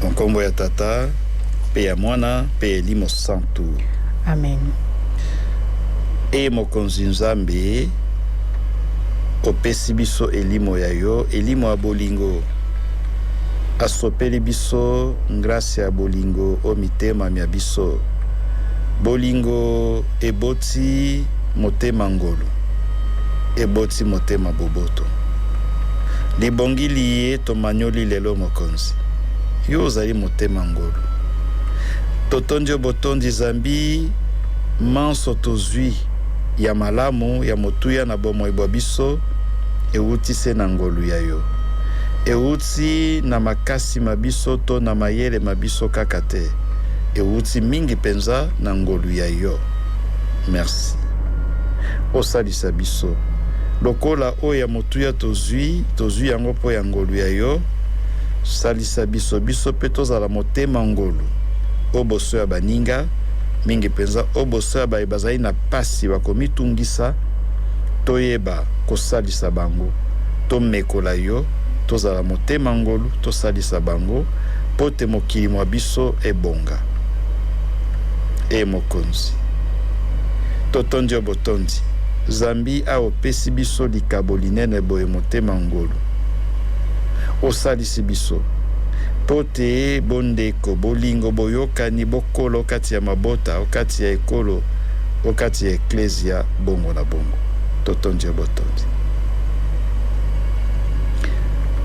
Nkombo ya Tata mpe ya Mwana mpe ya Elimo Santu. Amen. E Mokonzi Nzambe, opesi biso elimo ya yo, elimo ya bolingo. Asopeli biso ngrasya ya bolingo o mitema mya biso. Bolingo eboti motema ngolu, eboti motema boboto. Libongi liye tomanyoli lelo Mokonzi, yo ozali motema ngolu. Totondi yo botondi zambi manso tozwi ya malamu ya motuya na bomoi bwa biso ewuti se na ngolu ya yo. Ewuti na makasi ma biso to na mayele ma biso kaka te, ewuti mingi mpenza na ngolu ya yo. Merci. Osalisa biso lokola oyo ya motuya tozwi, tozwi yango mpo ya ngolu ya yo. Salisa biso, biso mpe tozala motema ngolu o boso ya baninga, mingi mpenza o boso ya baye bazali na pasi bakomitungisa, toyeba kosalisa bango, tomekola yo, tozala motema ngolu, tosalisa bango mpo te mokili mwa biso ebonga. E Mokonzi, totondi yo botondi, zambi awa opesi biso likabo linene boye motema ngolu. Osalisi biso mpo te bondeko, bolingo, boyokani bokola o kati ya mabota, o kati ya ekolo, o kati ya eklezia, bongo na bongo. Totondi yo botondi.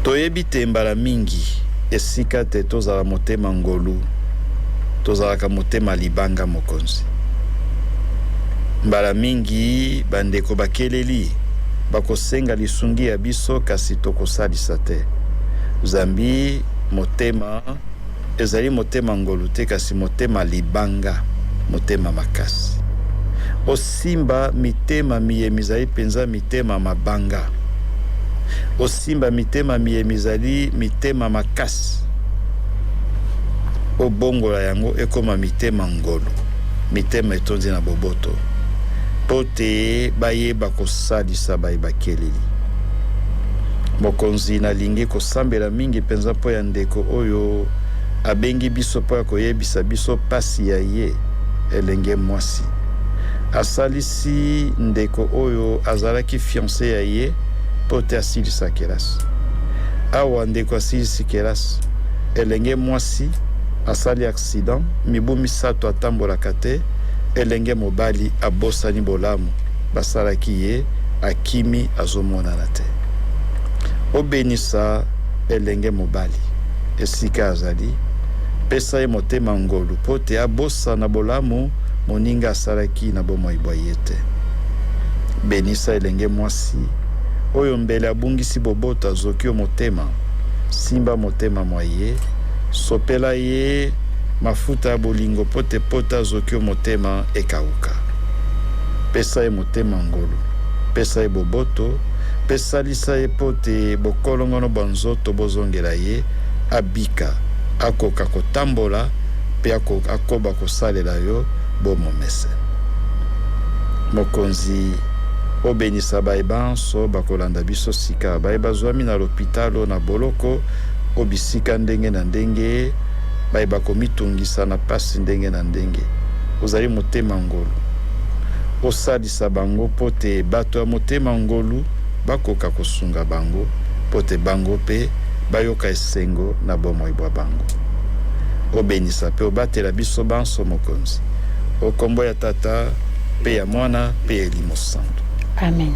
Toyebi te mbala mingi esika te tozala motema ngolu, tozalaka motema libanga, Mokonzi. Mbala mingi bandeko bakeleli, bakosenga lisungi ya biso, kasi tokosalisa te, zambi motema ezali motema ngolu te, kasi motema libanga, motema makasi. Osimba mitema miye mizali mpenza mitema mabanga. Osimba mitema miye mizali mitema makasi. Obongola yango ekoma mitema ngolu, mitema etondi na boboto, mpo te bayeba kosalisa baye bakeleli. Mokonzi, nalingi kosambela mingi mpenza mpo ya ndeko oyo abengi biso mpo ya koyebisa biso pasi ya ye, elenge mwasi. Asalisi ndeko oyo azalaki fiance ya ye mpo te asilisa kelasi. Awa ndeko asilisi kelasi, elenge mwasi asali accident, mibu misato atambolaka te, elenge mobali abosani bolamu basalaki ye, akimi azomonana te. Obenisa elenge mobali esika azali, pesa ye motema ngolu mpo te abosana bolamu moninga asalaki na bomoi bwa ye te. Benisa elenge mwasi oyo mbele abungisi boboto azoki o motema, simba motema mwa ye, sopela ye mafuta ya bolingo mpo te pota azoki o motema ekauka. Pesa ye motema ngolu, pesa ye boboto, mpe salisa ye mpo te bokolongono bwa nzoto bozongela ye, abika, akoka kotambola mpe akoba kosalela yo bo momeseno. Mokonzi, obenisa baye banso bakolanda biso sika, baye bazwami na lopitalo, na boloko, o bisika ndenge na ndenge, baye bakomitungisa na pasi ndenge na ndenge. Ozali motema ngolu. Osalisa bango mpo te bato ya motema ngolu bakoka kosunga bango, mpo te bango mpe bayoka esengo na bomoi bwa bango. Obenisa mpe obatela biso banso, Mokonzi. O kombo ya Tata, mpe ya Mwana, mpe ya Elimo Santu. Amen.